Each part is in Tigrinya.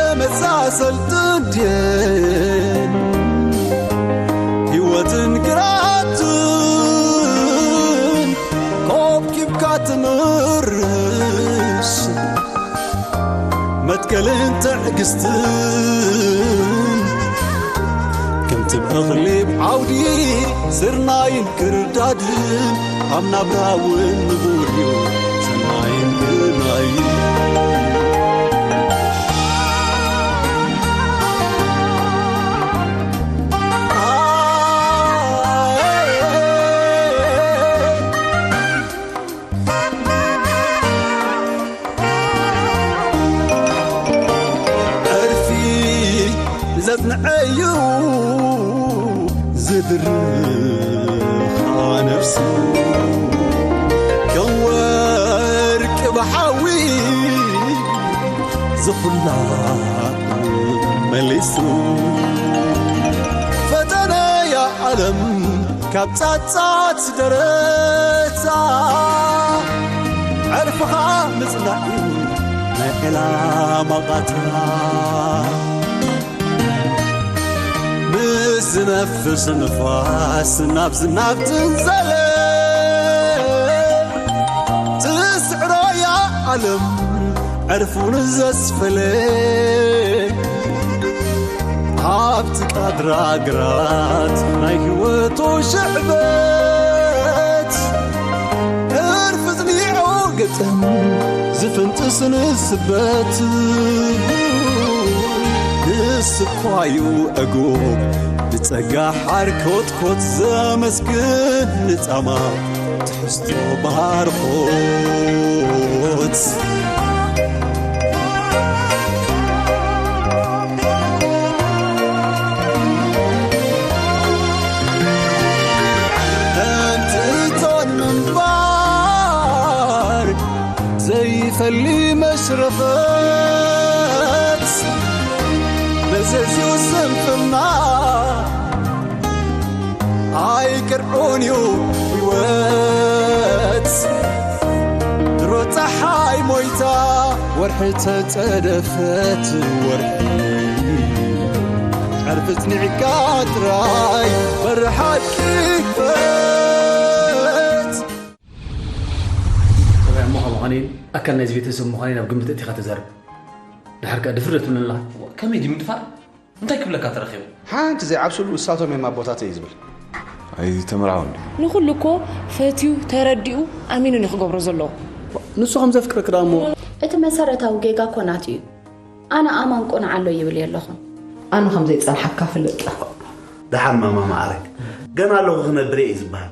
ተመሳሰልትን ድየን ህይወትን ግራትን ኮብኪብካ ትምርሽ መትከልን ትዕግስትን ከምቲ ብእኽሊ ብዓውዲ ስርናይን ክርዳድን ኣብ ናብራ እውን ንቡር እዩ ሰናይን ግርናይን። ዕርፊ ዘጽንዐዩ ዝድርኻ ነፍሱ ከም ወርቂ ብሓዊ ዝኹላ መሊሱ ፈተነያ ዓለም ካብ ጻጻት ደረታ ዕርፍኻ ምጽናዕ እዩ ናይ ዕላማ ቓታ። ምስ ዝነፍስ ንፋስ ናብ ዝናብ ትንዘለ ትስዕሮ እያ ዓለም ዕርፉን ዘስፈለ ኣብቲ ቃድራ ግራት ናይ ህይወቱ ሽዕበት ዕርፊ ጽኒዑ ግጥም ዝፍንጥስ ንስበት ንስኳዩ ዕጉብ ብጸጋ ሓርኮትኮት ዘመስግን ንጻማ ትሕዝቶ ባርኾት። እንትን ምንባር ዘይፈሊ መሽረፈት መዘዝዩ ስንፍና ኣይቅርዑን እዩ ህይወት ድሮ ፀሓይ ሞይታ ወርሒ ተፀደፈት ወርሒ ዕርፊ ፅኒዕካ ጥራይ በሪ ሓቂ ክፈት። ሰብኣይ እሞኻ ምዃነይን ኣካል ናይዚ ቤተሰብ ምዃነይን ኣብ ግምት እቲኻ ተዛረብ። ድሓር ከኣ ድፍር ዶ ትብለኒ ኣለኻ? ከመይ ድዩ ምድፋር? እንታይ ክብለካ ተረኺቡ? ሓንቲ ዘይዓብስሉ እሳቶም እዮም ኣቦታተይ ዝብል። ኣይተመርዓውን ድዩ? ንኹሉ እኮ ፈትዩ፣ ተረዲኡ፣ ኣሚኑን እዩ ክገብሮ ዘለዎ። ንሱ ከም ዘፍቅረኪ ደኣ እሞ። እቲ መሰረታዊ ጌጋ እኮ ናቱ እዩ። ኣነ ኣማን ቁኑዕ ኣሎ ይብል የለኹን። ኣነ ከም ዘይጸንሓካ ፍለጥ። ደሓን ማማ መዓረይ። ገና ኣለኹ ክነብር እየ እዩ ዝበሃል።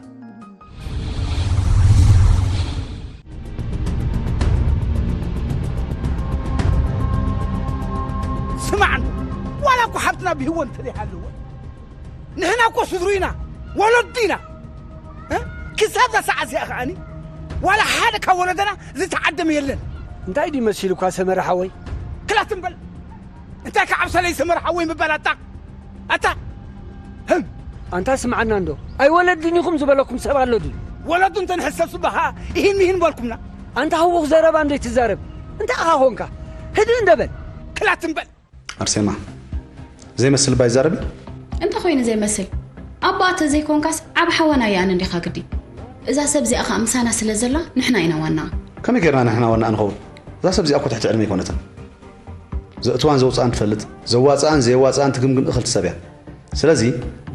ስማዕ እንዶ፣ ዋላ እኮ ሓብትና ብህይወት እንተዘይሃለወ፣ ንሕና እኮ ስድሩ ኢና፣ ወለዱ ኢና። እ? ክሳብ እዛ ሰዓት እዚኣ ከኣኒ፣ ዋላ ሓደ ካብ ወለደና ዝተዓደመ የለን። እንታይ ድዩ መሲሉካ ሰመረ ሓወይ? ክላት እምበል። እንታይ ከዓብሰለይ ሰመረ ሓወይ ምባል ኣታ? ኣታ? ህም! ኣንታ ስምዓና እንዶ፣ ኣይወለድን ኢኹም ዝበለኩም ሰብ ኣሎ ድዩ? ወለዱ እንተ ንሕሰብ ጽባኻ፣ ኢሂን ሚሂን በልኩምና። ኣንታ ህዉኽ ዘረባ እንዶ ኣይትዛረብ። እንታይ ኢኻ ኾንካ? ህድእ እንዶ በል። ክላት እምበል። ኣርሴማ፣ ዘይመስል እባ ይዛረብ እዩ። እንተ ኾይኑ ዘይመስል፣ ኣቦኣ ተዘይኮንካስ ዓቢ ሓወና እያ ኣነ እንዲኻ ግዲ። እዛ ሰብ እዚኣ ኸኣ ምሳና ስለ ዘላ ንሕና ኢና ዋናኣ። ከመይ ጌርና ንሕና ዋናኣ ንኸውን? እዛ ሰብ እዚኣ እኮ ትሕቲ ዕድመ ኣይኮነትን። ዘእትዋን ዘውፅኣን ትፈልጥ፣ ዘዋፅኣን ዘየዋፅኣን ትግምግም እኽልቲ ሰብ እያ። ስለዚ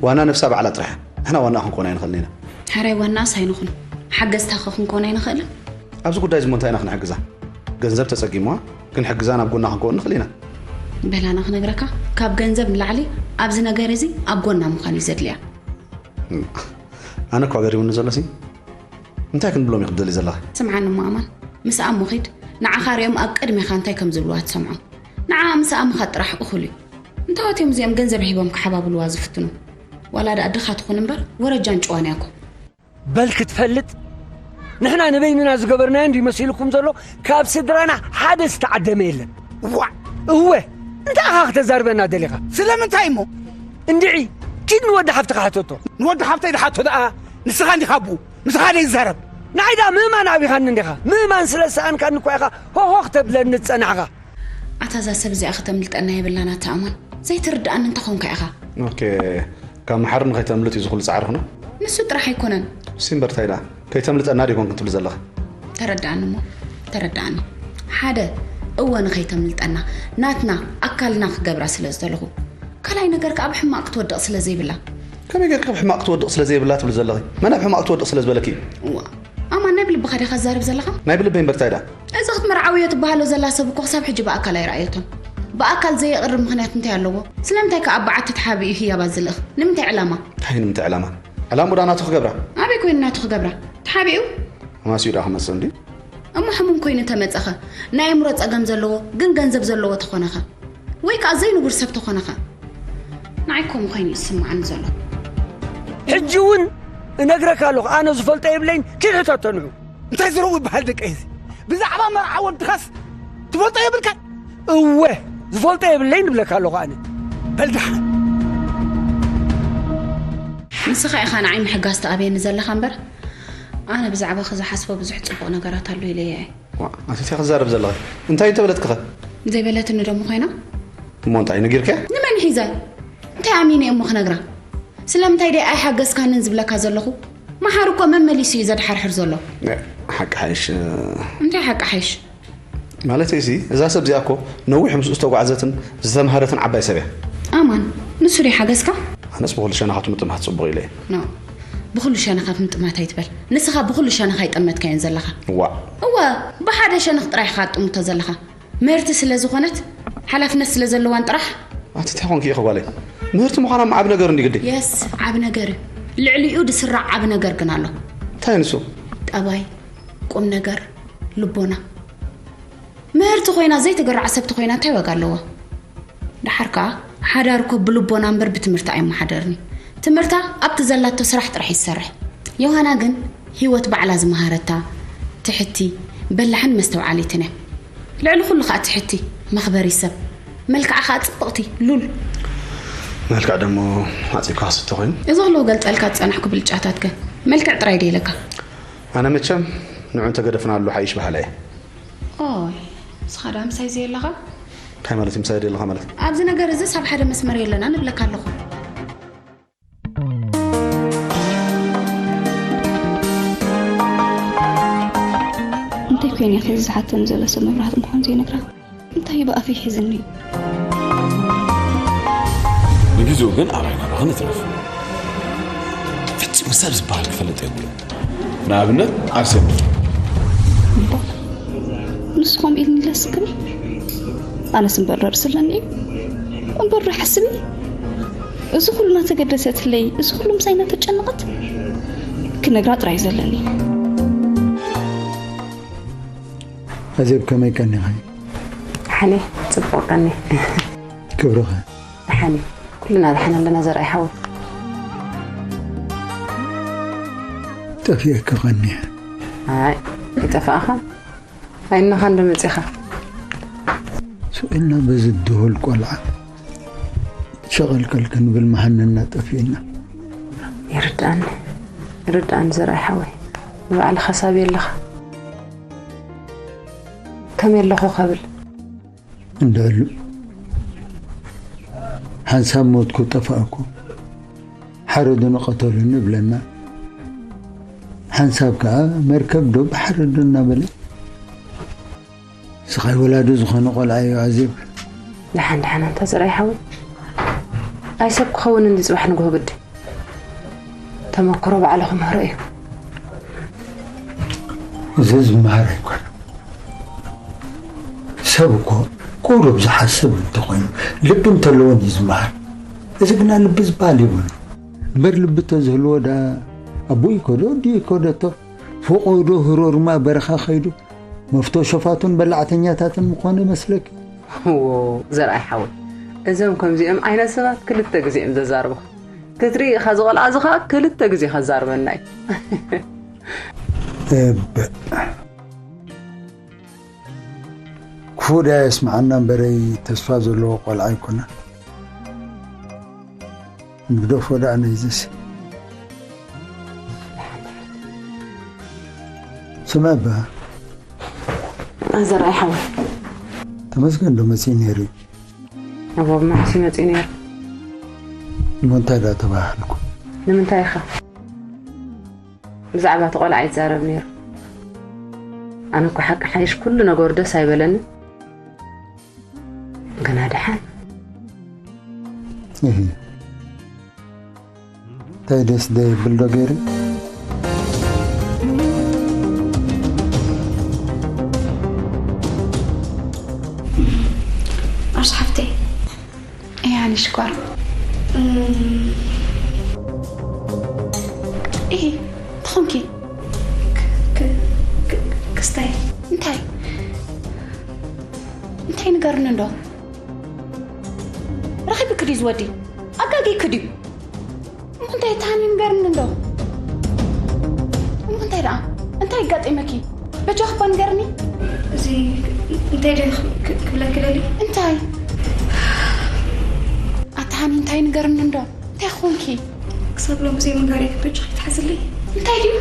ዋና ነብሳ ባዕላ ጥራሕ እያ። ንሕና ዋናኣ ክንኮን ኣይንኽእልን ኢና። ሕራይ ዋናኣስ ኣይንኹን፣ ሓገዝታ ኸ ክንኮን ኣይንኽእልን? ኣብዚ ጉዳይ እዚ እሞ እንታይ ኢና ክንሕግዛ? ገንዘብ ተጸጊምዋ ክንሕግዛ ናብ ጎና ክንከውን ንኽእል ኢና። በላና ክነግረካ፣ ካብ ገንዘብ ንላዕሊ ኣብዚ ነገር እዚ ኣብ ጎና ምዃን እዩ ዘድልያ። ኣነ እኳ ገሪሙኒ ዘሎሲ፣ እንታይ ክንብሎም እዩ ክትደሊ ዘለኻ? ስምዓኒ እሞ ኣማን፣ ምስኣ እሞ ኺድ፣ ንዓኻ ሪኦም ኣብ ቅድሜኻ እንታይ ከም ዝብልዋ ትሰምዖም። ንዓኣ ምስኣ ምኻድ ጥራሕ እኹል እዩ። እንታዎት እዮም እዚኦም ገንዘብ ሂቦም ክሓባብልዋ ዝፍትኑ? ዋላ ደኣ ድኻ ትኹን እምበር፣ ወረጃን ጭዋን እያ እኮ። በል ክትፈልጥ፣ ንሕና ንበይንና ዝገበርናዮ እንድዩ መሲልኩም ዘሎ፣ ካብ ስድራና ሓደ ዝተዓደመ የለን። ዋእ! እወ፣ እንታይ ኢኻ ክተዛርበና ደሊኻ? ስለምንታይ እሞ? እንድዒ፣ ኪድ ንወዲ ሓፍትኻ ሕተቶ። ንወዲ ሓፍተይ ድሓቶ ደኣ ንስኻ እንዲኻ ኣቦኡ፣ ምሳኻ ደይዛረብ። ንዓይ ደኣ ምእማን ኣቢኻኒ እንዲኻ። ምእማን ስለ ዝሰኣንካኒ እኳ ኢኻ ሆሆ ክተብለኒ ዝጸናሕኻ። ኣታ እዛ ሰብ እዚኣ ከተምልጠና የብላን ኣታ ኣማን። ዘይትርድኣኒ እንተኾንካ ኢኻ። ኦኬ፣ ካብ መሓሪ ንኸይተምልጥ እዩ እዚ ኩሉ ጻዕርኽና። ንሱ ጥራሕ ኣይኮነን። እሲ እምበር እንታይ ደኣ? ከይተምልጠና ድዩ ኮንክ ትብል ዘለኻ? ተረድኣኒ እሞ፣ ተረድኣኒ። ሓደ፣ እወ ንኸይተምልጠና፣ ናትና፣ ኣካልና ክገብራ ስለ ዝደለኹ። ካልኣይ ነገር ከኣ ብሕማቕ ክትወድቕ ስለ ዘይብላ። ከመይ ጌርካ ብሕማቕ ክትወድቕ ስለ ዘይብላ ትብል ዘለኺ? መን ኣብ ሕማቕ ክትወድቕ ስለ ዝበለኪ? እዋ፣ ኣማን ናይ ብልብኻ ዲኻ ትዛረብ ዘለኻ? ናይ ብልበይ እምበር እንታይ ደኣ? እዚ ክትምርዓውዮ ትበሃሎ ዘላ ሰብ እኮ ክሳብ ሕጂ ብኣካል ኣይረኣየቶን። ብኣካል ዘየቕርብ ምኽንያት እንታይ ኣለዎ? ስለምንታይ ከ ኣብ በዓቲ ተሓቢኡ ህያባት ዝልእኽ? ንምንታይ ዕላማ? እንታይ ንምንታይ ዕላማ? ዕላምኡ ደኣ ናቱ ክገብራ። ኣበይ ኮይኑ ናቱ ክገብራ? ተሓቢኡ? ኣማሲኡ ደኣ ክመጽእ እንድዩ። እሞ ሕሙም ኮይኑ ተመጸኸ? ናይ ኣእምሮ ጸገም ዘለዎ ግን ገንዘብ ዘለዎ ተኾነኸ? ወይ ከኣ ዘይንቡር ሰብ ተኾነኸ? ንዓይ ከምኡ ኮይኑ እዩ ዝስምዓኒ ዘሎ። ሕጂ እውን እነግረካ ኣለኹ፣ ኣነ ዝፈልጦ የብለይን፣ ኪድ ሕተቶ ንዑ። እንታይ ዝረቡ ይበሃል ደቀይ እዚ? ብዛዕባ መርዓ ወድኻስ ትፈልጦ የብልካን? እወ፣ ዝፈልጦ የብለይን እብለካ ኣለኹ ኣነ። በል ደሓን። ንስኻ ኢኻ ንዓይ ምሕጋዝ ትኣብየኒ ዘለኻ እምበር፣ ኣነ ብዛዕባኺ ዝሓስቦ ብዙሕ ጽቡቕ ነገራት ኣሎ ኢለ እየ። ዋ፣ ኣቲ እንታይ ክዛረብ ዘለኺ? እንታይ እንተበለትክኸ? ዘይበለትኒ ደሞ ኮይና? እሞ እንታይ ነጊርክያ? ንመን ሒዘ? እንታይ ኣሚነ እሞ ክነግራ? ስለምንታይ ደይ ኣይሓገዝካንን ዝብለካ ዘለኹ? መሓሪ እኮ መመሊሱ እዩ ዘድሓርሕር ዘሎ። እ፣ ሓቂ ሓይሽ፣ እ፣ እንታይ ሓቂ ሓይሽ? ማለት እዚ፣ እዛ ሰብ እዚኣ እኮ ነዊሕ ምስኡ ዝተጓዕዘትን ዝተምሃረትን ዓባይ ሰብ እያ። ኣማን፣ ንሱ ደይ ሓገዝካ? ኣነስ ብኹሉ ሸነኻቱ ምጥማት ጽቡቕ ኢለ እየ። ኖ፣ ብኹሉ ሸነኻት ምጥማት ኣይትበል። ንስኻ ብኹሉ ሸነኻ ኣይጠመትካዮን ዘለኻ። እዋ። እወ፣ ብሓደ ሸነኽ ጥራይ ኢኻ ኣጥምቶ ዘለኻ። ምህርቲ ስለ ዝኾነት፣ ሓላፍነት ስለ ዘለዋን ጥራሕ። ኣቲ እንታይ ኾንኪ ኢኺ ጓለይ? ምህርቲ ምዃና እሞ ዓቢ ነገር እንዲ ግዲ። የስ፣ ዓቢ ነገር እዩ። ልዕሊኡ ዝስራዕ ዓቢ ነገር ግን ኣሎ። እንታይ ንሱ? ጠባይ፣ ቁም ነገር፣ ልቦና። ምህርቲ ኮይና ዘይትግራዕ ሰብ ተኾይና እንታይ ዋጋ ኣለዋ? ደሓር ከኣ ሓዳር እኮ ብልቦና እምበር ብትምህርቲ ኣይመሓደርን እዩ። ትምህርታ ኣብቲ ዘላቶ ስራሕ ጥራሕ ይሰርሕ። ዮሃና ግን ህይወት ባዕላ ዝመሃረታ ትሕቲ፣ በላሕን መስተውዓሊትን እያ። ልዕሊ ኩሉ ከኣ ትሕቲ፣ መኽበሪ ሰብ። መልክዓ ከኣ ጽብቕቲ፣ ሉል። መልክዕ ደሞ ዓጺብካ ክስቶ ኮይኑ። እዚ ኩሉ ክገልጸልካ ዝጸናሕኩ ብልጫታትከ? መልክዕ ጥራይ ድየ ኢለካ? ኣነ መቸም ንዑ እንተገደፍናሉ ሓይሽ በሃላይ እየ። ኦይ፣ ንስኻ ደኣ ምሳይ ዘየለኻ? እንታይ ማለት እዩ ምሳይ ዘየለኻ ማለት? ኣብዚ ነገር እዚስ ኣብ ሓደ መስመር የለናን እብለካ ኣለኹ። እንታይ ኮይኑ እዩ ከዚ ዝሓተኒ ዘሎ ሰብ መብራህቲ ምዃኑ ዘይነግራ? እንታይ እዩ ብኣፈይ ሒዝኒ? ንግዜኡ ግን ኣባይ ናባኺ ንትረፍ። ፈጺሙ ሰብ ዝበሃል ክፈልጥ የብሉን። ንኣብነት ኣርሴማ። እምበር ንሱ ከምኡ ኢልኒ ኢለ ዝስክም? ኣነስ እምበር ዶ ርእሲ ኣለኒ እዩ? እምበር ዶ ይሓስብ እዩ? እዚ ኩሉ እናተገደሰትለይ፣ እዚ ኩሉ ምሳይ እናተጨነቐት ክነግራ ጥራይ እዩ ዘለኒ። ኣዜብ ከመይ ቀኒኺ? ደሓን እየ፣ ጽቡቕ ቀኒ። ክብርኸ? ደሓን እዩ። ኩልና ደሓን ኣለና ዘርኣይ ሓወይ። ጠፊኤኪ ቀኒየ። ኣይ፣ ኣይጠፋእኻን። ኣይንኻ እንዶ መጺኻ። ስቕ ኢልና በዚ ድሁል ቆልዓ ሸቐልቀል ክንብል መሃነና ጠፊእና። ይርድኣኒ፣ ይርድኣኒ ዘርኣይ ሓወይ። ንባዕልኻ ሳቢ ኣለኻ። ከመይ ኣለኹ ከብል። እንድዕሉ ሓንሳብ ሞትኩ ጠፋእኩ፣ ሓረዱኒ ቀተሉኒ እብለና። ሓንሳብ ከኣ መርከብ ዶ ባሕሪ ዶ እናበለ ስቓይ ወላዲ ዝኾነ ቆልዓ እዩ ኣዜብ። ደሓን ደሓን ኣንታ ዘርኣይ ሓወይ። ኣይ ሰብ ክኸውን እንዲ ጽባሕ ንግሆ ግዲ። ተመክሮ ባዕሉ ክምህሮ እዩ። እዚ ዝመሃር ኣይኮነን። ሰብ እኮ ቁሩብ ዝሓስብ እንተኾይኑ፣ ልቢ እንተለዎን እዩ ዝመሃር። እዚ ግና ልቢ ዝበሃል የብሉን። እምበር ልቢ ተዝህልዎ ደኣ ኣቦኡ ይከዶ፣ ኣዲኡ ይከደቶ፣ ፈቖዶ ህሮርማ በረኻ ከይዱ፣ መፍቶ ሸፋቱን በላዕተኛታትን ምኾነ መስለኪ? እዎ፣ ዘርኣይ ሓወይ፣ እዞም ከምዚኦም ዓይነት ሰባት ክልተ ግዜ እዮም ዘዛርቡኻ። ክትርኢ ኢኻ፣ እዚ ቆልዓ እዚ ኸኣ ክልተ ግዜ ከዛርበና እዩ። እበ። ክፉእ ደኣ የስምዓና እምበረይ፣ ተስፋ ዘለዎ ቆልዓ ኣይኮነን። ንግደፎ ደኣ ነይዝስ። ስምዐ እባ። ኣዘርኣይ ሓወይ። ተመስገን ዶ መጺኡ ነይሩ እዩ? ኣቦ፣ ብመዓስ እዩ መጺኡ ነይሩ? እሞ እንታይ ደኣ ተባሃልኩ? ንምንታይ ኢኻ? ብዛዕባ እቲ ቆልዓ ይዛረብ ነይሩ። ኣነ እኮ ሓቂ ሓይሽ ኩሉ ነገሩ ደስ ኣይበለንን። ግና ደሓን። እህ። እንታይ ደስ ደብል ዶ ገይሩ? ኣሽ ሓፍተይ። እያ ንሽኳር። እም። እይ፣ ትኾንኪ? ክ-፣ ክ-፣ ክ-፣ ክስታይ። እንታይ? እንታይ ንገርኒ እንዶ? ረኺብኪ ድዩ ዝወዲ? ኣጋጊኪ ድዩ? እሞ እንታይ ተሃኒ ንገርኒ እንዶ? እሞ እንታይ ደኣ? እንታይ ኣጋጢመኪ? በጃኺ እባ ንገርኒ። እዚ እንታይ ድዩ ክ-፣ ክ-፣ ክብለኪ ደልየ? እንታይ? ኣታ ሃኒ እንታይ ንገርኒ እንዶ? እንታይ ኾንኪ? ክሳብ ሎሚ ዘይምንጋረይ በጃኺ ትሓዝለይ። እንታይ ድዩ?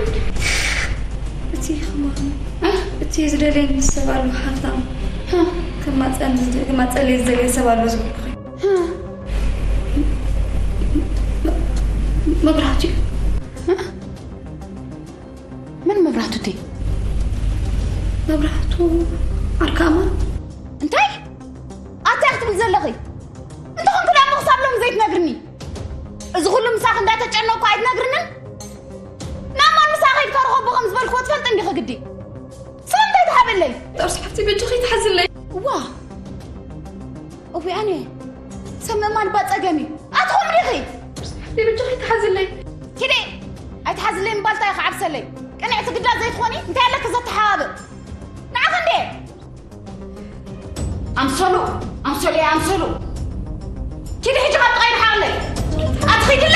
እቲ ከማን፣ እ? እቲ ዝደልየኒ ሰብ ኣሎ፣ ሃብታም። እ? ከማጸን-፣ ከማጸለይ ዝደልየ ሰብ ኣሎ ዝበልኩኺ። እ? መብራህቱ እዩ። እ? መን መብራህቱ እቲ? መብራህቱ ዓርካማ። እንታይ? ኣታ ክትብል ዘለኺ? እንተኾንኪ ደኣ እሞ ክሳብ ሎሚ ዘይትነግርኒ? እዚ ኩሉ ምሳኺ እንዳተጨነቕኩ ኣይትነግርንን? ናብ ማን ምሳኺ ከይድካ ርኸቦ ከም ዝበልክዎ ትፈልጢ እንዲኺ ግዲ? ስለምንታይ ትሃበለይ? ጥርሲ ሓፍቲ በጃኺ ትሓዝለይ። እዋ። እዊ ኣነ። ሰብ ምእማን እባ ጸገም እዩ። ኣትኹም ዲኺ? ጥርሲ ሓፍቲ በጃኺ ትሓዝለይ። ኪዲ። ኣይትሓዝለይ ምባል እንታይ እዩ ክዓብሰለይ? ቅንዕቲ ግዳ ዘይትኾኒ? እንታይ ኣለኪ ዘተሓባብእ? ንዓኺ እንዴ? ኣምሰሉ፣ ኣምሰሉ፣ ኣምሰሉ። ኪዲ ሕጂ ካብ ጥቓይ ርሓቕለይ። ኣትኺ ግለ።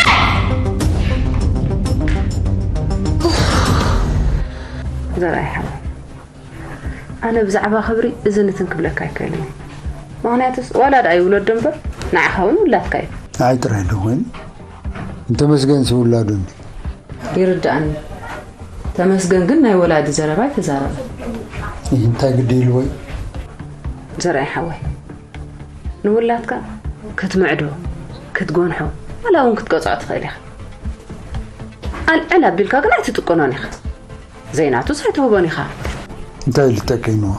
ዘርኣይ ሓወይ፣ ኣነ ብዛዕባ ክብሪ እዝን እትን ክብለካ ኣይክእልን እየ። ምኽንያቱስ ዋላ ደኣ ይውለዶ እምበር ንዓኻ እውን ውላድካ እዩ። ንዓይ ጥራይ ዶ ኮይኑ? ንተመስገንሲ ውላዱ እንዲ። ይርድኣኒ። ተመስገን ግን ናይ ወላዲ ዘረባ ኣይተዛረበን። ይህ እንታይ ግዲ ኢልዎ እዩ? ዘርኣይ ሓወይ፣ ንውላድካ ክትምዕዶ፣ ክትጎንሖ፣ ዋላ እውን ክትቀጽዖ ትኽእል ኢኻ። ኣልዕል ኣቢልካ ግን ኣይትጥቀኖን ኢኻ። ዘይናቱስ ኣይትህቦን ኢኻ። እንታይ ኢሉ ተጠቂምዎ?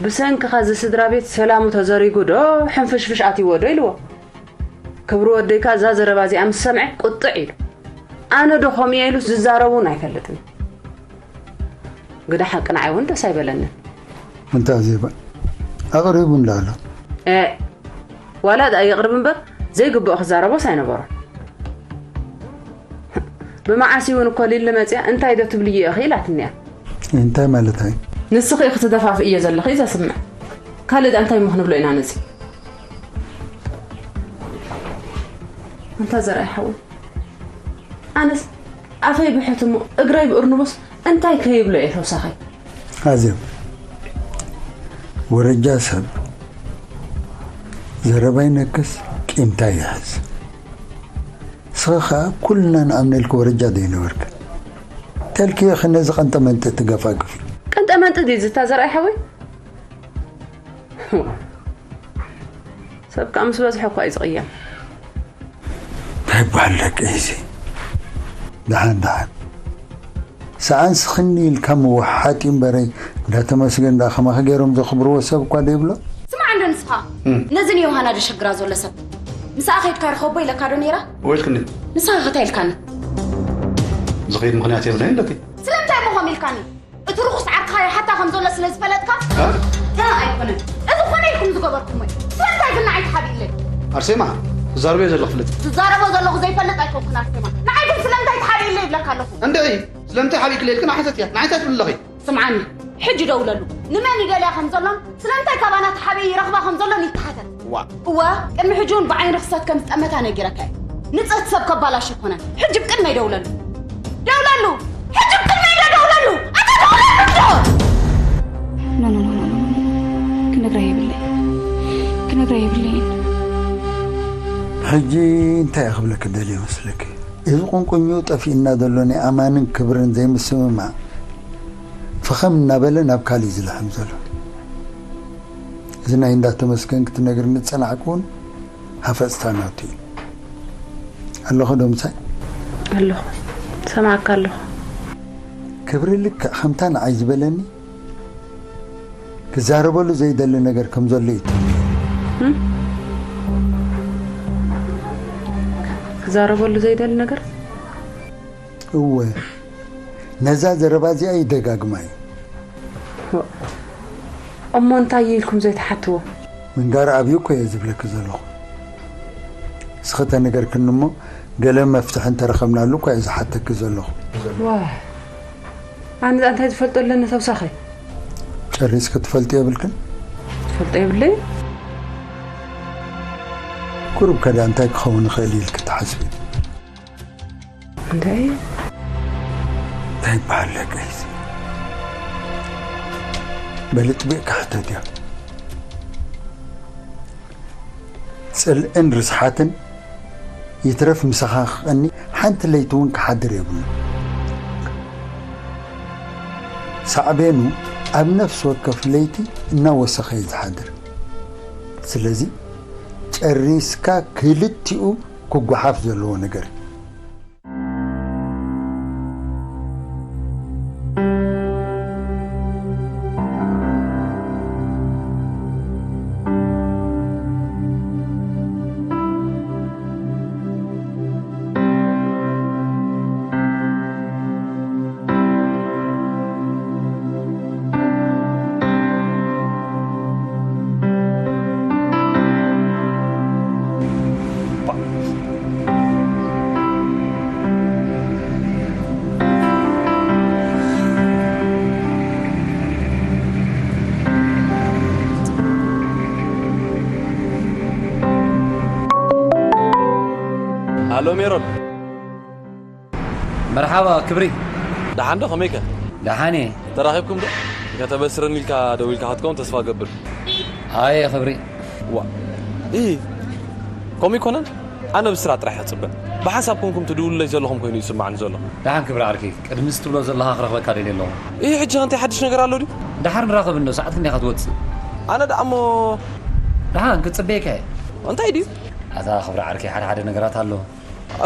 ብሰንክኻ እዚ ስድራ ቤት ሰላሙ ተዘሪጉ ዶ ሕንፍሽፍሽ ኣትይዎ ዶ ኢልዎ። ክብሪ ወደይካ እዛ ዘረባ እዚኣ ምስ ሰምዐ ቁጥዕ ኢሉ። ኣነ ዶ ከምኡ እየ ኢሉስ ዝዛረብ እውን ኣይፈልጥን። ግዳ ሓቂ ንዓይ እውን ደስ ኣይበለንን። እንታ ዜባ ኣቕሪቡ እንዳ ኣሎ። እ፣ ዋላ ደኣ የቕርብ እምበር ዘይግብኦ ክዛረቦስ ኣይነበሮን። ብመዓስ እውን እኮ ሊሊ መፅያ እንታይ ዶ ትብልዮ ኢኺ ኢላትኒ እያ። እንታይ ማለት እዩ? ንስኺ ኢኺ ትደፋፍእዮ ዘለኺ ዘስምዕ። ካልእ ደኣ እንታይ እሞ ክንብሎ ኢና ነዚ? ኣንታ ዘርኣይ ሓወይ፣ ኣነስ ኣፈይ ብሕት እሞ እግረይ ብእርንቡስ እንታይ ከይብሎ እየ ተውሳኸይ? ኣዜብ፣ ወረጃ ሰብ ዘረባ ይነክስ፣ ቂምታ ይሕዝ። ንስኺ ኸኣ ኩልና ንኣምነልኪ ወረጃ ዘይነበርኪ። ተልክዮ ኸ ነዚ ቀንጠመንጢ ትገፋግፊ? ቀንጠመንጢ ድዩ ዝታ ዘርኣይ ሓወይ? ሰብ ከኣ ምስ በዝሐ እኳ እዩ ዝቕየም። እንታይ ይበሃል ደቂ እዚ? ደሓን፣ ደሓን። ሰኣን ስኽኒ ኢልካ ምውሓጥ እዩ እምበረይ፣ እንዳተመስገን ደኣ ከማኺ ገይሮም ዘኽብርዎ ሰብ እኳ ደይብሎ። ስማዕ እንዶ ንስኻ፣ እም። ነዚ ንዮሃና ደሸግራ ዘሎ ሰብ፣ ንስኣ ከይድካ ርኸቦ ኢለካ ዶ ነይራ? ወይ ኢልክኒ? ንስኻ ከ እንታይ ኢልካኒ? ዝኸይድ ምኽንያት የብለይን ኢለኪ። ስለምንታይ እሞ ከምኡ ኢልካኒ? እቲ ርኹስ ዓርክኻ ይሓታ ከም ዘሎ ስለ ዝፈለጥካ? እ? ገና ኣይኮነን። እዚ ኮነ ኢልኩም ዝገበርኩሞ እዩ። ስለምንታይ ግን ንዓይ ትሓብእለይ? ኣርሴማ፣ ትዛረብዮ ዘለኹ ፍለጢ። ዝዛረቦ ዘለኹ ዘይፈልጥ ኣይኮንኩን ኣርሴማ። ንዓይ ግን ስለምንታይ ትሓብእለይ ይብለካ ኣለኹ። እንድዒ፣ ስለምንታይ ሓቢእክለይ ኢልክን ኣሕተትያ። ንዓይ እንታይ ትብሊ ኣለኺ? ስምዓኒ፣ ሕጂ ደውለሉ። ንመን ይደልያ ከም ዘሎን ስለምንታይ ካባና ተሓቢኡ ይረኽባ ከም ዘሎን ይተሓተት። ዋ። እወ፣ ቅድሚ ሕጂ እውን ብዓይኒ ርኽሰት ከም ዝጠመታ ነጊረካ እየ። ንጽህቲ ሰብ ከባላሽ ኣይኮነን። ሕጂ ብቅድመይ ደውለሉ። ደውለሉ! ሕጂ ብቅድመይ ዶ ደውለሉ! ኣታ ደውለሉ እንዶ! ኖ፣ ኖ፣ ኖ፣ ኖ፣ ኖ፣ ኖ። ክነግራ የብለይ። ክነግራ የብለይን። ሕጂ እንታይ ክብለክ ደልየ መስለክ? እዚ ቁንቁኝኡ ጠፊእና ዘሎ ናይ ኣማንን ክብርን ዘይምስምማዕ፣ ፈኸም እናበለ ናብ ካልእ እዩ ዝልሕም ዘሎ። እዚ ናይ እንዳተመስገን ክትነግርኒ ዝጸናሕኩ እውን ሃፈጽታ ናቱ እዩ። ኣለኹ ዶ ምሳይ? ኣለኹ። ሰማዕካ ኣለኹ። ክብሪ ልክዕ ከምታ ንዓይ ዝበለኒ፣ ክዛረበሉ ዘይደሊ ነገር ከም ዘሎ እዩ ትብሊ። ክዛረበሉ ዘይደሊ ነገር? እወ፣ ነዛ ዘረባ እዚኣ ይደጋግማ እዩ። እሞ እንታይ ኢልኩም ዘይትሓትዎ? ምንጋር ኣብዩ እኮ እየ ዝብለኪ ዘለኹ። እስኺ ተነገርክኒ እሞ፣ ገለ መፍትሒ እንተረኸብናሉ እኮ እየ ዝሓተኪ ዘለኹ። ዋይ፣ ኣነ እንታይ ዝፈልጦ ኣለኒ ተውሳኸ? ጨሪስኪ ትፈልጢ የብልክን? ዝፈልጦ የብለይ። ቁሩብ ከዳ እንታይ ክኸውን ይኽእል ኢልኪ ትሓስቢ? እንታይ? እንታይ ይበሃል ደቀይሲ? በሊ ጥቢቕ ክሕተት እያ። ጽልእን ርስሓትን ይትረፍ ምሳኻ ክቐኒ ሓንቲ ለይቲ እውን ክሓድር የብሉ። ሳዕቤኑ ኣብ ነፍሲ ወከፍ ለይቲ እናወሰኸ እዩ ዝሓድር። ስለዚ ጨሪስካ ክልቲኡ ክጓሓፍ ዘለዎ ነገር እዩ። ኣሎ ሜሮን። መርሓባ ክብሪ። ደሓን ዶ? ከመይከ? ደሓን እየ። ተራኺብኩም ዶ? ከተበስረኒ ኢልካ ደዊልካ ክትከውን ተስፋ ገብር። ኣየ ክብሪ። ዋ ኢ ከምኡ ይኮነን። ኣነ ብስራት ጥራሕ እየ ክጽበ። ብሓንሳብ ኮንኩም ትድውሉለይ ዘለኹም ኮይኑ ይስማዕኒ ዘሎ። ደሓን ክብሪ ዓርከይ፣ ቅድሚ እዚ ትብሎ ዘለኻ ክረኽበካ ደልየ ኣለኹ። ኢ ሕጂ ከ እንታይ ሓድሽ ነገር ኣሎ ድዩ? ደሓር ንራኸብ እንዶ፣ ሰዓት ክንደይ ኢኻ ትወጽእ? ኣነ ደኣ እሞ ደሓን ክጽበየካ እየ። እንታይ ድዩ? ኣታ ክብሪ ዓርከይ፣ ሓደ ሓደ ነገራት ኣሎ።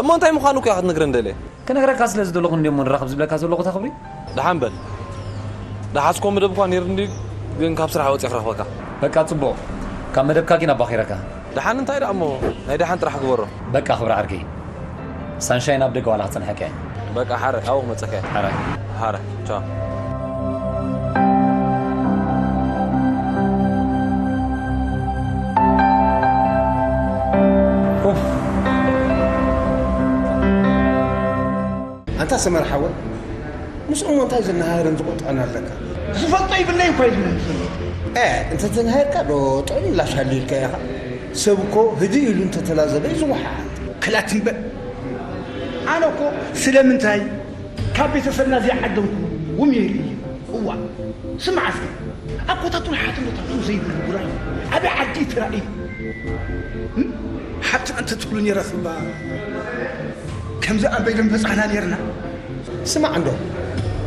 እሞ እንታይ ምዃኑ እኮ ኢኻ ክትነግረኒ ደልየ። ክነግረካ ስለ ዝደለኹ እንድየ እሞ ንራኸብ ዝብለካ ዘለኹ፣ እታ ክብሪ። ደሓን በል። ደሓስኮ መደብ እኳ ነይሩ እንድዩ፣ ግን ካብ ስራሕ ወፂአ ክረኽበካ። በቃ ጽቡቕ። ካብ መደብካ ግን ኣባኺረካ። ደሓን እንታይ ደኣ እሞ፣ ናይ ደሓን ጥራሕ ግበሮ። በቃ ክብሪ ዓርከይ። ሳንሻይን ኣብ ደገ ዋላ ክጸንሐካ እየ። በቃ ሓረ፣ ኣብኡ ክመጸካ እየ። ሓረ። ሓረ። ቻው። ኡፍ። ኣንታ ሰመረ ሓወይ፣ ምስኦም እንታይ ዝነሃርን ዝቑጣን ኣለካ? ዝፈልጦ ይብለይ እኮ እዩ ዝብለኒ ዘሎ። እ፣ እንተተናሂርካ ዶ ጥዑም ምላሽ ሃልዩልካ ኢኻ? ሰብ እኮ ህድእ ኢሉ እንተተላዘበ እዩ ዝወሓጥ። ክላት እምበር። ኣነ እኮ ስለምንታይ ካብ ቤተሰብና ዘይዓደምኩዎም እየ ኢለ እየ። እዋእ፣ ስማዕ እስከ፣ ኣቦታቱ ንሓትነታቶም ዘይብሉ ውራይ ኣበይ ዓዲ እዩ ተራእዩ? እም? ሓብትና እንተትብሉ ነይረስ እባ ከምዚ ኣበይ ደንበጻሕና ነይርና። ስማዕ እንዶ፣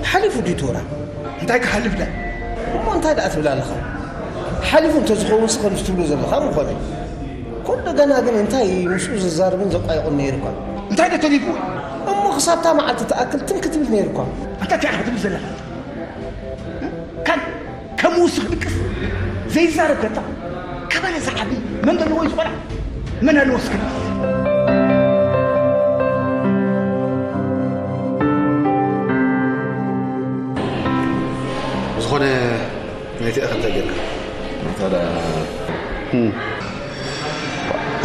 ሓሊፉ ድዩ እቲ ውራይ? እንታይ ክሓልፍ ደኣ? እሞ እንታይ ደኣ ትብል ኣለኻ? ሓሊፉ እንተዝኸውንስ ከምዚ ትብሎ ዘለኻ ምኾነ። ኩሉ ገና ግን እንታይ ምስኡ ዝዛረብን ዘቋይቑን ነይሩ እኳ። እንታይ ዶ ተሪፉ? እሞ ክሳብ እታ መዓልቲ ትኣክል ትም ክትብል ነይሩ እኳ። ኣንታ እንታይ ኢኻ ትብል ዘለኻ? ከም ከም ውስኽ ድቅስ ዘይዛረብ ከታ ካባና ዝዓቢ መን ዘለዎ እዩ ዝቆልዓ? መን ኣለዎ እስኪ? ዝኾነ ናይቲ እኽል እንታይ ጌርካ? እንታይ ደኣ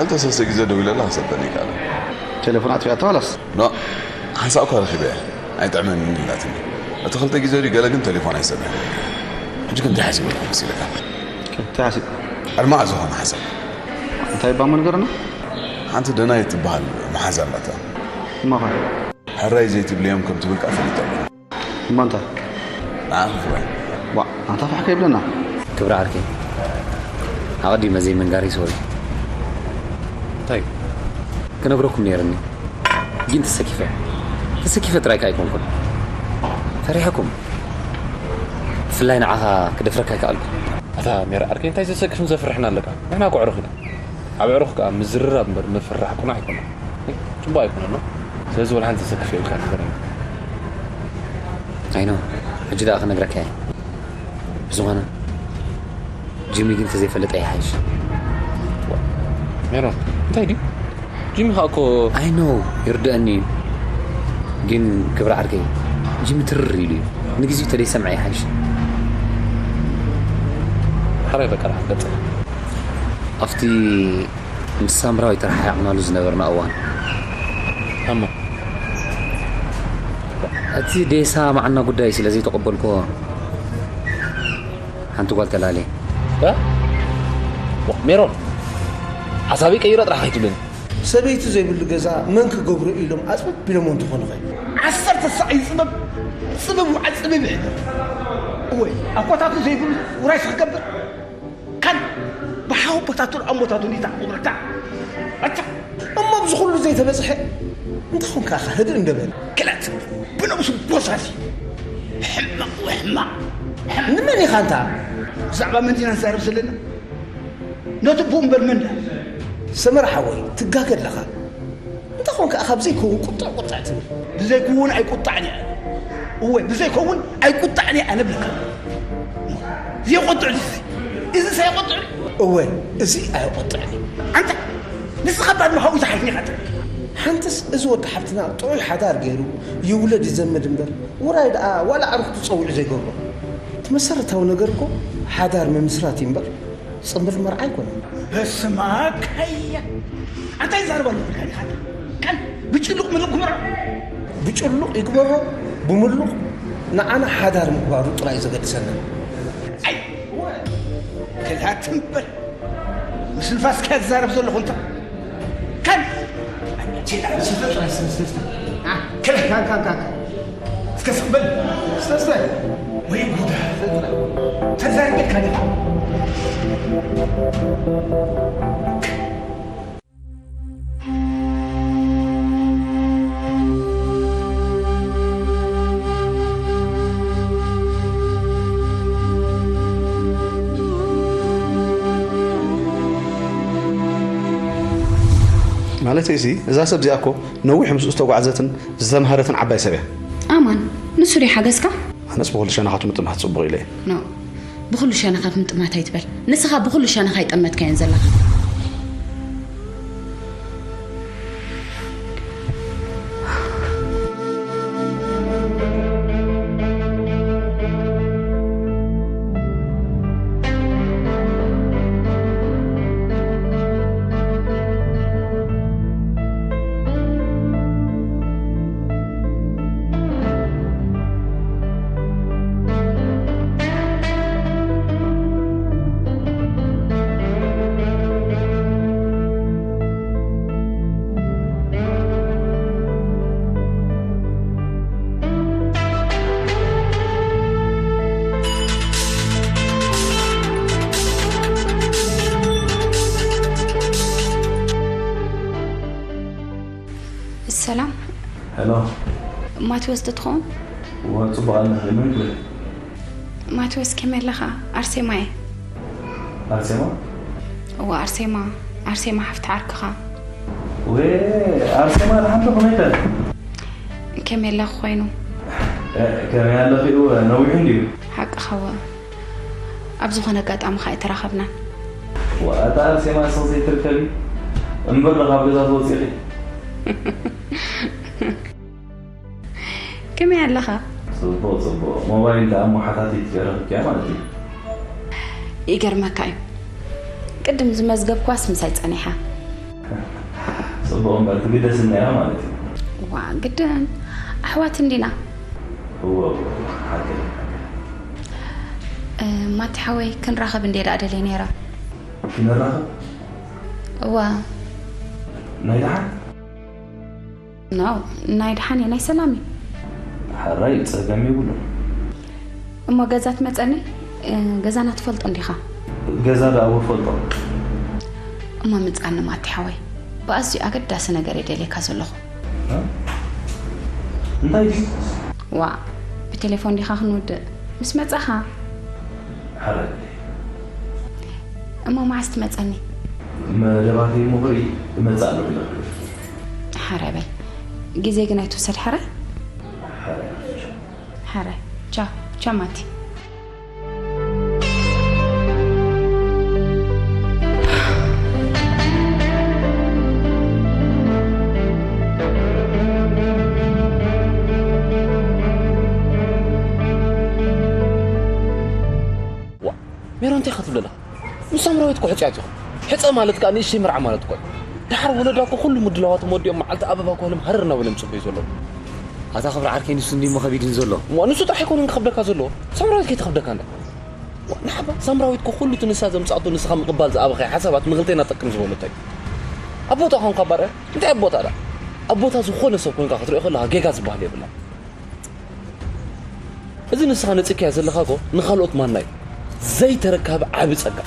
ኣንተ ሰለስተ ግዜ ደዊለላ ክሰደኒ ይከኣል። ቴሌፎን ኣጥፊኣቶ ዋላስ? ኖእ፣ ሓንሳእ እኳ ረኺበያ ኣይጥዕመንን ኢላትኒ። እቲ ክልተ ግዜ ድዩ ገለ ግን ቴሌፎን ኣይሰደን። ሕጂ ከ እንታይ ሓሲበልካ መሲልካ? እንታይ ሓሲብ? ኣድማዕ ዝኾነ ሓሳብ። እንታይ እባ እሞ ንገረና። ሓንቲ ደናየት ትበሃል መሓዛ ኣላታ። እሞ ኸ? ሕራይ ዘይትብልዮም ከም ትብል ከኣ ፈሊጠ ኣለኹ። እሞ እንታይ? ንዓኺ ክብሪ። ዋእ፣ ኣንታ ፋሕ ከይብለና። ክብሪ ዓርከይ፣ ኣቐዲመ ዘይምንጋረይ ሶሪ። እንታይ? ክነግረኩም ነይርኒ፣ ግን ተሰኪፈ። ተሰኪፈ ጥራይ ከኣ ኣይኮንኩን፣ ፈሪሐኩም። ብፍላይ ንዓኻ ክደፍረካ ኣይከኣልኩ። ኣታ ሜራ ዓርከይ፣ እንታይ ዘሰክፍን ዘፍርሕን ኣለካ? ንሕና እኮ ኣዕሩኽ ኢና። ኣብ ኣዕሩኽ ከኣ ምዝርራብ እምበር ምፍርራሕ ቅኑዕ ኣይኮነን። ጽቡቕ ኣይኮነን፣ ኖ? ስለዚ ወላ ሓንቲ ዘሰክፍ የብልካ፣ ንገረኒ። ኣይኖ፣ ሕጂ ደኣ ክነግረካ እየ። ብዝኾነ፣ ጂሚ ግን ተዘይፈለጠ ይሓይሽ። ሜሮን፣ እንታይ ድዩ? ጂሚ ኸኣ እኮ I know፣ ይርድኣኒ እዩ። ግን ክብሪ ዓርከይ፣ ጂሚ ትርር ኢሉ እዩ። ንግዚኡ ተደይሰምዐ ይሓይሽ። ሕራይ በቃ፣ ደሓን ቀጽል። ኣብቲ ምስ ሳምራዊት ተረሓሒቕናሉ ዝነበርና እዋን። እሞ? እቲ ደይሰማማዓና ጉዳይ ስለ ዘይተቐበልኩዎ፣ ሓንቲ ጓል ተላልየ። እ? ዋ፣ ሜሮን፣ ሓሳበይ ቀይረ ጥራሕ ከይትብለኒ። ሰበይቲ ዘይብሉ ገዛ መን ክገብሮ ኢሎም ኣጽብብ ኢሎሞ እንተኾኑ ኸ? ዓሰርተ ሳዕ እዩ ጽብብ፣ ጽብብ ወዓ ጽብብ ይሕደር። እወ፣ ኣቦታቱ ዘይብሉ ውራይ ክገብር? ካን ብሓወቦታቱን ኣሞታቱን እዩ ተዓቑብካ። ኣታ፣ እሞ ኣብዚ ኩሉ ዘይተበጽሐ እንታይ ኾንካ ኢኻ ህድእ እንደበለ? ክለት ብነብሱ ጎሳሲ። ሕማቕ ወሕማቕ። ንመን ኢኻ ኣንታ? ብዛዕባ መን ኢና ንዛረብ ዘለና? ነቲ ብኡ እምበር መን ደኣ? ሰመረ ሓወይ፣ ትጋገ ኣለኻ። እንታይ ኾንካ ኢኻ ብዘይከውን ቁጥዕ ቁጥዕ ትብል? ብዘይከውን ኣይቁጣዕን እየ። እወ፣ ብዘይከውን ኣይቁጣዕን እየ ኣነ እብለካ። ዘይቆጥዕ ድዩ እዚ? እዚ ሳይቆጥዕ ድዩ? እወ፣ እዚ ኣይቆጥዕን እዩ። ኣንታ፣ ንስኻ ባድመ ካብኡ ዝሓይሽ ኢኻ ትብል። ሓንትስ እዚ ወዲ ሓፍትና ጥዑይ ሓዳር ገይሩ ይውለድ ይዘመድ እምበር፣ ውራይ ደኣ ዋላ ኣዕሩኽቱ ጸዊዑ ዘይገብሮ። እቲ መሰረታዊ ነገር እኮ ሓዳር ምምስራት እዩ እምበር፣ ጽምብል መርዓ ኣይኮነን። በስመ ኣብ ካያ። ኣንታይ ይዛረብ ኣለኹ ኢልካ ዲኻ? ቀን ብጭሉቕ ምሉቕ ግበሮ። ብጭሉቕ ይግበሮ፣ ብምሉቕ ንዓና ሓዳር ምግባሩ ጥራይ ዘገድሰና። ኣይ፣ ከላ ትም በል። ምስ ንፋስ ከ ዝዛረብ ዘለኹ እንተ? ከን! ቼላ፣ ስልተ ጥራይ፣ ስልተ፣ ስልተ። አ፣ ከን፣ ካን፣ ካን፣ ካን፣ ካን። እስከ ስቕ በል። ስልተ ጥራይ። ወይ ጉድ። ስልተ ጥራይ። ተዛሪበልካ ዲኻ? ማለተይሲ፣ እዛ ሰብ እዚኣ እኮ ነዊሕ ምስኡ ዝተጓዕዘትን ዝተምሃረትን ዓባይ ሰብ እያ። ኣማን፣ ንሱ ድዩ ሓገዝካ? ኣነስ ብኹሉ ሸነኻቱ ምጥማት ጽቡቕ ኢለ እየ። ኖ፣ ብኹሉ ሸነኻት ምጥማት ኣይትበል። ንስኻ ብኹሉ ሸነኻ ኣይጠመትካዮን ዘለኻ። ሰላም። ሄሎ። ማቴዎስ ዶ ትኸውን? እወ፣ ጽቡቕ ኣለኺ። መን ትብሊ? ማቴዎስ፣ ከመይ ኣለኻ? ኣርሴማ እየ። ኣርሴማ? እወ፣ ኣርሴማ። ኣርሴማ ሓፍቲ ዓርክኻ። ወ-፣ ኣርሴማ ደሓን ዶ? ከመይ ከ? ከመይ ኣለኺ ኮይኑ? እ፣ ከመይ ኣለኺ? እወ፣ ነዊሑ እንድዩ። ሓቅኻ እወ። ኣብ ዝኾነ ኣጋጣሚ ኸኣ ኣይተራኸብናን። ዋእ፣ ኣታ ኣርሴማ፣ ንስኺ ዘይትርከቢ እምበር ዶ ካብ ገዛ ትወጺኺ? ከመይ ኣለኻ? ጽቡቕ፣ ጽቡቕ። ሞባይል ደኣ እሞ ሓታቲት ረኺብክያ ማለት እዩ። ይገርመካ እዩ። ቅድም ዝመዝገብክዋስ ምሳይ ጸኒሓ። ጽቡቕ እምበር ትግደስና እያ ማለት እዩ። ዋእ፣ ግድን። ኣሕዋት እንዲና። እወ፣ እወ፣ ሓቂ፣ ሓቂ። እ፣ ማቲ ሓወይ፣ ክንራኸብ እንድየ ደኣ ደልየ ነይረ። ክንራኸብ? እወ። ናይ ደሓን? ኖ፣ ናይ ደሓን እየ፣ ናይ ሰላም እዩ። ሕራይ፣ ጸገም የብሉን። እሞ ገዛ ትመጸኒ? እ፣ ገዛና ትፈልጦ እንዲኻ? ገዛ ደኣ እወ እፈልጦ። እሞ ምጻኒ ማቲ ሓወይ። ብኣዝዩ ኣገዳሲ ነገር እየ ደልየካ ዘለኹ። እ? እንታይ ድዩ? ዋ፣ ብቴሌፎን ዲኻ ክንውድእ? ምስ መጻኻ። ሓራይ። እሞ መዓስ ትመጸኒ? መደባተይ እሞ ክርኢ እመጽእ ኣለኹ ኢለ ክብል። ሓራይ በል። ግዜ ግን ኣይትውሰድ ሓራይ። ሓራይ። ሓራይ። ቻው። ቻው ማቲ። ዋ፣ ሜሮን እንታይ ኢኻ ትብለና? ምስ ሳምራዊት እኮ ሕጽያት ኢኹም። ሕጸ ማለት ከኣ ንእሽተይ መርዓ ማለት እኮ እዩ። ደሓር ወለዳ እኮ ኩሉ ምድላዋቶም ወዲኦም መዓልቲ ኣበባ እኮ ህልም ሃረር እናበለ ምጽበዩ ዘለዉ። ኣታ ክብሪ ዓርከይ ንሱ እንዲሞ ከቢድን ዘሎ። እሞ ንሱ ጥራሕ ኣይኮነን ክኸብደካ ዘለዎ። ሳምራዊት ከይትኸብደካ እንዳ። ዋ፣ ንሓባ ሳምራዊት እኮ ኩሉ እቲ ንሳ ዘምጻእቶ ንስኻ ምቕባል ዝኣበኸ ሓሳባት ንኽልቴና ጠቅም ዝበሎ እንታይ እዩ? ኣብ ቦታ ኮንካ ባርያ፣ እንታይ ኣብ ቦታ ዳ? ኣብ ቦታ ዝኾነ ሰብ ኮንካ ክትሪኦ ከለኻ ጌጋ ዝበሃል የብላ። እዚ ንስኻ ነጺግካዮ ዘለኻ እኮ ንኻልኦት ማና እዩ። ዘይተረካቢ ዓቢ ጸጋ።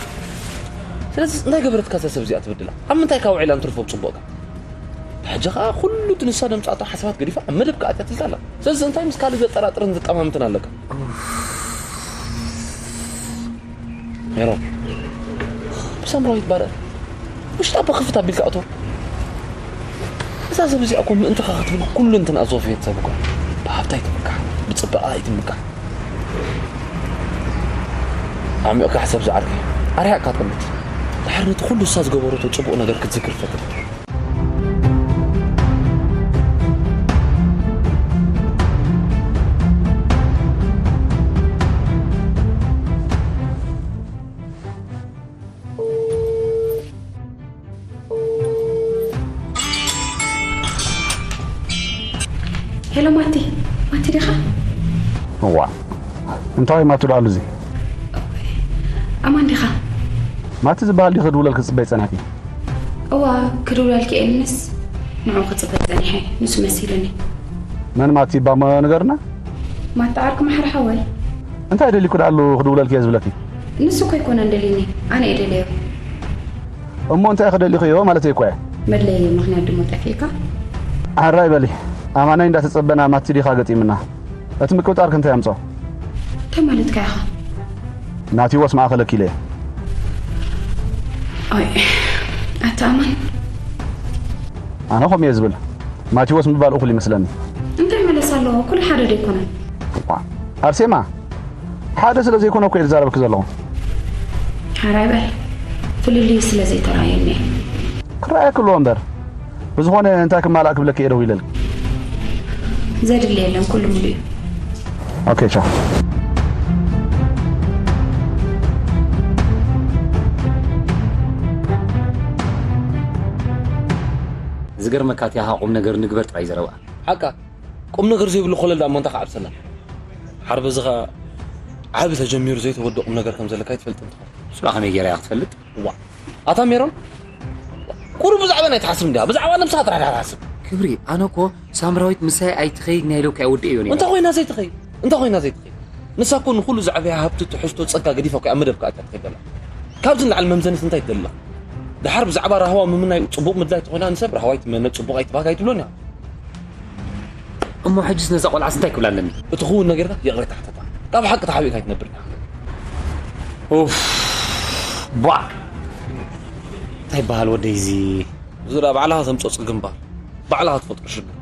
ስለዚ እንታይ ገበረትካ እዛ ሰብ እዚኣ ትበድላ? ኣብ ምንታይ ካብ ውዒላ እንትርፎ ጽቡቕካ? ሕጂ ኸኣ ኩሉ እቲ ንሳ ደምጻቶ ሓሳባት ገዲፋ ኣብ መደብ ከኣ ኣትያ ትዝታ ኣላ። ስለዚ እንታይ ምስ ካልእ ዘጠራጥርን ዘጠማምትን ኣለካ? ሜሮን፣ ብሳምራዊት ባርያ ውሽጢ ኣባ ክፍት ኣቢልካ ኣቶ። እዛ ሰብ እዚኣ እኮ ምእንትኻ ክትብል ኩሉ እንትን ኣዘወፈየት ሰብ እኮ። ብሃብታ ኣይትምካሕ፣ ብጽባቐ ኣይትምካሕ። ኣዕሚቕካ ሕሰብ ዝዓርከይ። ኣርሒቕካ ትቕምጥ። ድሓር ነቲ ኩሉ እሳ ዝገበረቶ ጽቡቕ ነገር ክትዝክር ፈትን። ሄሎ ማቲ፣ ማቲ ዲኻ? እዋ እንታይ ማቱ ደኣሉ እዚ? ኣማን ዲኻ? ማቲ ዝበሃል ዲኺ ክድውለልኪ ዝጽበይ ጸኒሕኪ? እዋ ክድውለልኪ እየ ኢልንስ ንዑ ክጽበ ጸኒሐ፣ ንሱ መሲሉኒ። መን ማቲ ባሞ ንገርና? ማቲ ዓርኪ ማሕር ሓወይ። እንታይ ደሊኩ ደኣሉ ክድውለልኪ እየ ዝብለኪ? ንሱ እኮ ኣይኮነን ደልዩኒ፣ ኣነ እየ ደልዮ። እሞ እንታይ ክደሊኽዮ ማለተይ እኮ እየ። መድለየ ምኽንያት ድሞ ጠፊእካ? ኣራይ በሊ ኣማናይ እንዳተጸበና ማቲ ዲኻ ገጢምና? እቲ ምቅብጣርኪ እንታይ ኣምጾ? እንታይ ማለትካ ኢኻ? ናቲዎስ ማእኸለኪ ኢለ እየ። ኣይ ኣታ ኣማን። ኣነ ከምኡ እየ ዝብል። ማቲዎስ ምባል እኹል ይመስለኒ። እንታይ መለስ ኣለዎ? ኩሉ ሓደ ዶ ኣይኮነን? እኳ ኣርሴማ ሓደ ስለ ዘይኮነ እኮ እየ ዝዛረበኪ ዘለኹ። ሓራይ በል። ፍልልዩ ስለ ዘይተራየኒ እየ። ክረኣየኪ ኣለዎ እምበር። ብዝኾነ እንታይ ክማላእ ክብለኪ እየ ደዊለልኪ። ዘድሊ የለን፣ ኩሉ ሙሉ እዩ። ኦኬ ቻው። ዝገርመካ እቲ ኣኻ ቁም ነገር ንግበር ጥራይ ዘረባ። ሓቃ ቁም ነገር ዘይብሉ ኮለል ደኣ እሞ እንታይ ክዓብሰና? ሓር በዚ ኸኣ ዓቢ ተጀሚሩ ዘይተወድኦ ቁም ነገር ከም ዘለካ ኣይትፈልጥን ትኾን። ንሱ ደኣ ከመይ ገይረ እያ ክትፈልጥ? ዋ ኣታ ሜሮን ቁሩብ ብዛዕባና ኣይትሓስብ እንዲኻ፣ ብዛዕባ ነብስኻ ጥራሕ ዲኻ ትሓስብ? ክብሪ፣ ኣነ እኮ ሳምራዊት ምሳይ ኣይትኸይድ ናይ ኢለኩ ኣይወድእዮን እየ። እንታይ ኮይና ዘይትኸይድ? እንታይ ኮይና ዘይትኸይድ? ንሳ እኮ ንኹሉ ዝዓበያ ሃብቲ ትሕዝቶ ጸጋ ገዲፋ እኮ እያ ኣብ መደብካ ኣትያ ትኸይድ ዘላ። ካብዚ ንላዕሊ መምዘኒት እንታይ ትደሊ ኣለኻ? ደሓር ብዛዕባ ራህዋ ምምናይ ጽቡቕ ምድላይ ተኾይና ንሰብ ራህዋ ኣይትመነ፣ ጽቡቕ ኣይትባህግ ኣይትብሎን ኢኻ። እሞ ሕጅስ ነዛ ቆልዓስ እንታይ ክብላ ኣለኒ? እቲ ክውን ነገር ይቕሬታ ሕተታ። ካብ ሓቂ ተሓቢእካ ኣይትነብርን ኢኻ። ኡፍ ቧዕ እንታይ ይበሃል ወደይ እዚ? እዚ ደኣ ባዕልኻ ተምጽኦ ጸገም እምበኣር ባዕልኻ ትፈጥሮ ሽግር።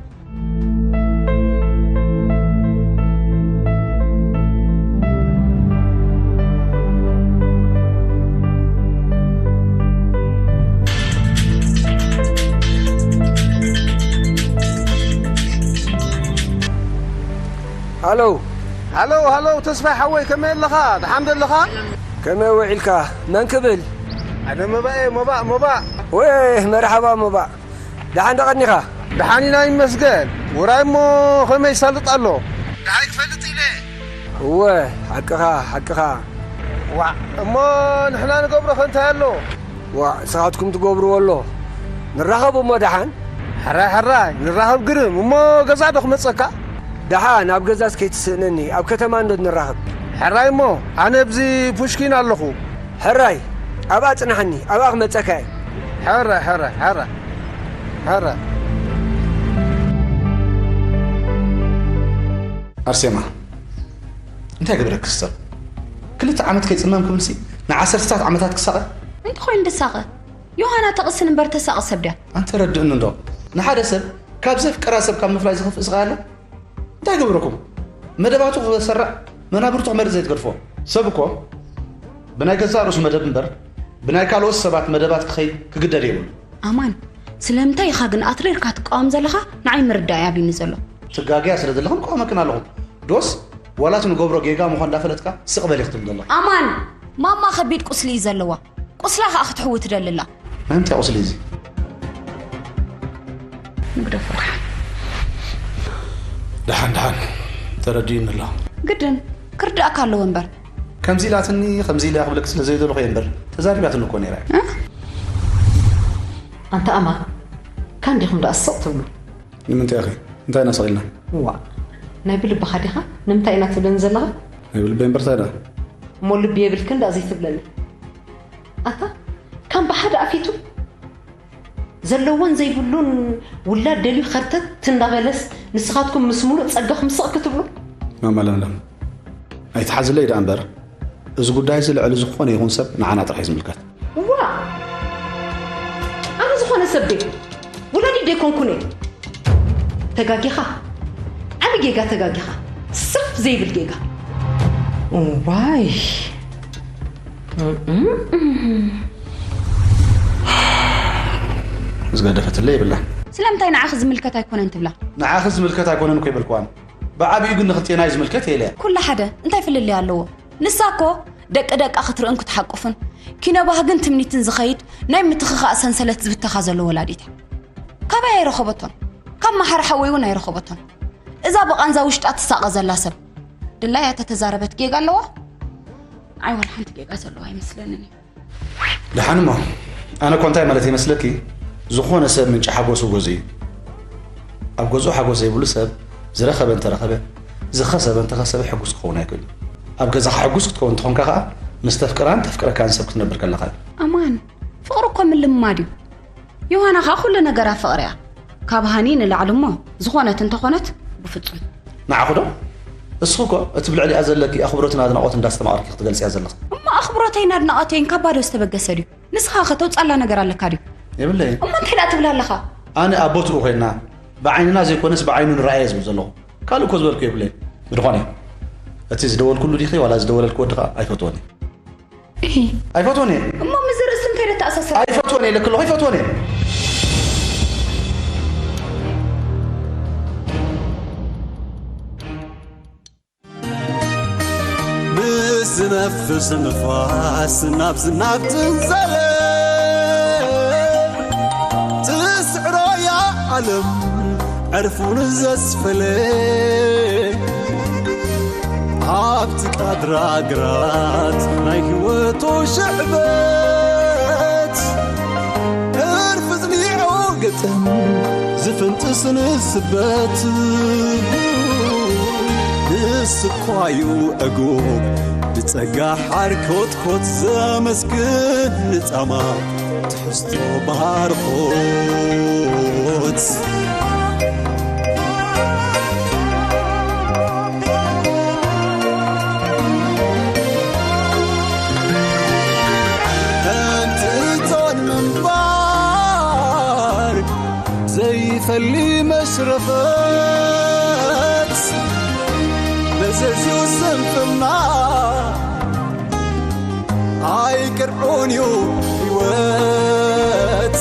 ሃሎ ሃሎ ሃሎ ተስፋይ ሓወይ ከመይ ኣለኻ? ደሓን ዶ ኣለኻ? ከመይ ውዒልካ? መን ክብል? ኣነ መባእ እየ፣ መባእ፣ መባእ። ወይ መርሓባ መባእ። ደሓን ዶ ቀኒኻ? ደሓን ኢና ይመስገን። ውራይ እሞ ከመይ ይሳልጥ ኣሎ? ደሃይ ክፈልጥ ኢለ። እወ፣ ሓቅኻ፣ ሓቅኻ። ዋዕ፣ እሞ ንሕና ንገብሮ ከ እንታይ ኣሎ? ዋዕ፣ ንስኻትኩም ትገብርዎ ኣሎ። ንራኸብ እሞ ደሓን። ሕራይ፣ ሕራይ፣ ንራኸብ ግርም። እሞ ገዛ ዶ ክመጸካ? ደሓን፣ ኣብ ገዛስ ከይትስእነኒ፣ ኣብ ከተማ እንዶ ንራኸብ። ሕራይ እሞ፣ ኣነ ኣብዚ ፑሽኪን ኣለኹ። ሕራይ፣ ኣብኣ ጽናሕኒ፣ ኣብኣ ክመጸካ እየ። ሕራይ፣ ሕራይ፣ ሕራይ። ኧረ ኣርሴማ፣ እንታይ ገበረኪ ሰብ? ክልተ ዓመት ከይጽመም ክብልሲ ንዓሰርተታት ዓመታት ክሳቐ? እንተኾይኑ ድሳቐ። ዮሃና ተቕስን እምበር ተሳቒ ሰብ ድያ? ኣንተ ረድእኒ እንዶ። ንሓደ ሰብ ካብ ዘፍቀራ ሰብ ካብ ምፍላይ ዝኸፍእ ስቓይ ኣሎ? እንታይ ገበረኩም? መደባቱ ክሰርዕ መናብርቱ ክመርጽ ዘይትገድፎ። ሰብ እኮ ብናይ ገዛእ ርእሱ መደብ እምበር ብናይ ካልኦት ሰባት መደባት ክኸይድ ክግደድ የብሉ። ኣማን፣ ስለምንታይ ኢኻ ግን ኣትሪርካ ትቃወም ዘለኻ? ንዓይ ምርዳእ ኣብዩኒ ዘሎ። ትጋገያ ስለ ዘለኽን እቃወመክን ኣለኹ። ዶስ ዋላ እቲ ንገብሮ ጌጋ ምዃን እንዳፈለጥካ ስቕ በሊ ክትብል ዘለኻ? ኣማን፣ ማማ ከቢድ ቁስሊ እዩ ዘለዋ። ቁስላ ኸኣ ክትሕዊ ትደሊ ኣላ። መምትያ ቁስሊ እዚ? ንግደፎ ደሓን። ደሓን ደሓን ተረዲኡኒ ኣሎ። ግድን ክርድኣካ ኣለዎ እምበር። ከምዚ ኢላትኒ ከምዚ ኢላ ክብለክ ስለ ዘይደለኹ እየ እምበር ተዛሪባትኒ እኮ ነይራ። እ? ኣንታ ኣማ፣ ካን ዲኹም ደኣ ስቕ ትብሉ? ንምንታይ ኢኺ? እንታይ ኢና ስቕ ኢልና? ዋ፣ ናይ ብልብኻ ዲኻ? ንምንታይ ኢና ትብለኒ ዘለኻ? ናይ ብልበይ እምበር እንታይ ደኣ? እሞ ልቢ የብልክን ደኣ ዘይትብለኒ? ኣታ፣ ካን ብሓደ ኣፊቱ ዘለዎን ዘይብሉን ውላድ ደልዩ ኸርተት እንዳበለስ ንስኻትኩም ምስ ሙሉእ ጸጋኹም ስቕ ክትብሉ? ማማ ለምለም፣ ኣይትሓዝለይ ደኣ እምበር፣ እዚ ጉዳይ እዚ ልዕሊ ዝኾነ ይኹን ሰብ ንዓና ጥራሕ እዩ ዝምልከት። ዋ! ኣነ ዝኾነ ሰብ ድየ? ወላዲት ደይኮንኩን እየ። ተጋጊኻ። ዓቢ ጌጋ ተጋጊኻ። ስፍ ዘይብል ጌጋ። እዋይ። ዝገደፈትለይ የብላን። ስለምንታይ ንዓኺ ዝምልከት ኣይኮነን ትብላ? ንዓኺ ዝምልከት ኣይኮነን እኮ ይበልኩዋን። ብዓቢኡ ግን ንኽልቴና እዩ ዝምልከት እየ ኢለያ። ኩሉ ሓደ፣ እንታይ ፍልልይ ኣለዎ? ንሳ እኮ ደቂ ደቃ ክትርእን ክትሓቁፍን፣ ኪነ ባህግን ትምኒትን ዝኸይድ ናይ ምትኽኻእ ሰንሰለት ዝብተኻ ዘሎ ወላዲት እያ። ካበይ ኣይረኸበቶን? ካብ መሓሪ ሓወይ እውን ኣይረኸበቶን። እዛ ብቓንዛ ውሽጣ ትሳቐ ዘላ ሰብ፣ ድላያ ተተዛረበት ጌጋ ኣለዋ? ኣይ፣ ዋላ ሓንቲ ጌጋ ዘለዋ ኣይመስለንን እዩ። ደሓን እሞ፣ ኣነ እኮ እንታይ ማለት ይመስለኪ? ዝኾነ ሰብ ምንጪ ሓጎሱ ገዝኡ እዩ። ኣብ ገዝኡ ሓጎስ ዘይብሉ ሰብ ዝረኸበ እንተረኸበ፣ ዝኸሰበ እንተኸሰበ ሕጉስ ክኸውን ኣይክእልን። ኣብ ገዛኻ ሕጉስ ክትከውን እንተኾንካ ኸኣ፣ ምስ ተፍቅራን ተፍቅረካን ሰብ ክትነብር ከለኻ እዩ። ኣማን፣ ፍቕሪ እኮ ምልማድ እዩ። ዮሃና ኸኣ ኩሉ ነገራ ፍቕሪ እያ። ካብ ሃኒ ንላዕሊ እሞ ዝኾነት እንተኾነት ብፍጹም። ንዓኹ ዶ? እስኺ እኮ እቲ ብልዕሊኣ ዘለኪ ኣኽብሮትን ኣድናቖትን እንዳስተማቐርኪ ክትገልጽያ ዘለኺ። እሞ ኣኽብሮተይን ኣድናቖተይን ካብ ባዶ ዝተበገሰ ድዩ? ንስኻ ኸ ተውጻላ ነገር ኣለካ ድዩ? የብለይን። እሞ እንታይ ደኣ ትብል ኣለኻ? ኣነ ኣብ ቦትኡ ኮይንና ብዓይንና ዘይኮነስ ብዓይኑ ንረኣየ ዝብል ዘለኹ። ካልእ እኮ ዝበልኩ የብለይን። ብድኾነ እቲ ዝደወልኩሉ ዲኺ ዋላ ዝደወለልኪ ወዲ ኸኣ ኣይፈትዎን እየ። እሂ። ኣይፈትዎን እየ። እሞ ምስዚ ርእሲ እንታይ ደተኣሳስር? ኣይፈትዎን እየ ኢለኪ ኣለኹ፣ ኣይፈትዎን እየ። ብዝነፍስ ንፋስ ናብዚ ናብ ትንዘለ ትስዕሮ እያ ዓለም ዕርፉን ዘስፈለ። ኣብቲ ቃድራ ግራት ናይ ህይወቱ ሽዕበት ዕርፊ ጽኒዑ ግጥም ዝፍንጥስ ንስበት። ንስኳዩ ዕጉብ ብጸጋ ሓርኮትኮት ዘመስግን ንጻማ ትሕዝቶ ባርኾት። ከምቲ እቶን ምንባር ዘይፈሊ መሽረፈት መዘዝኡ ስንፍና ኣይቅርዑን እዩ ህይወት።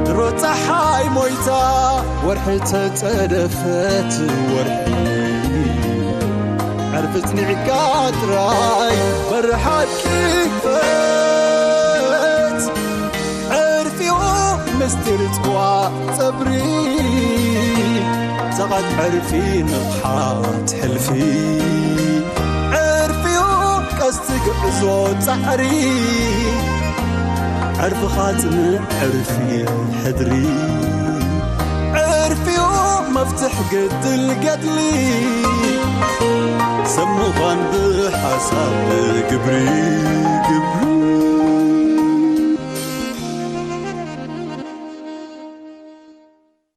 ድሮ ጸሓይ ሞይታ ወርሒ ተጸደፈት ወርሒ ዕርፊ ጽኒዕካ ጥራይ በሪ ሓቂ ክፈት። ዕርፊኡ ምስጢር ጽዋእ ጸብሪ ጸቓት ዕርፊ ንቕሓት ሕልፊ ዕርፊኡ ቀስቲ ግዕዞ ጻዕሪ ዕርፍኻ ጽንዕ ዕርፊ ሕድሪ ዕርፊኡ መፍትሕ ገድል ገድሊ ሰብ ምዃን ብሓሳብ ግብሪ ግብሪ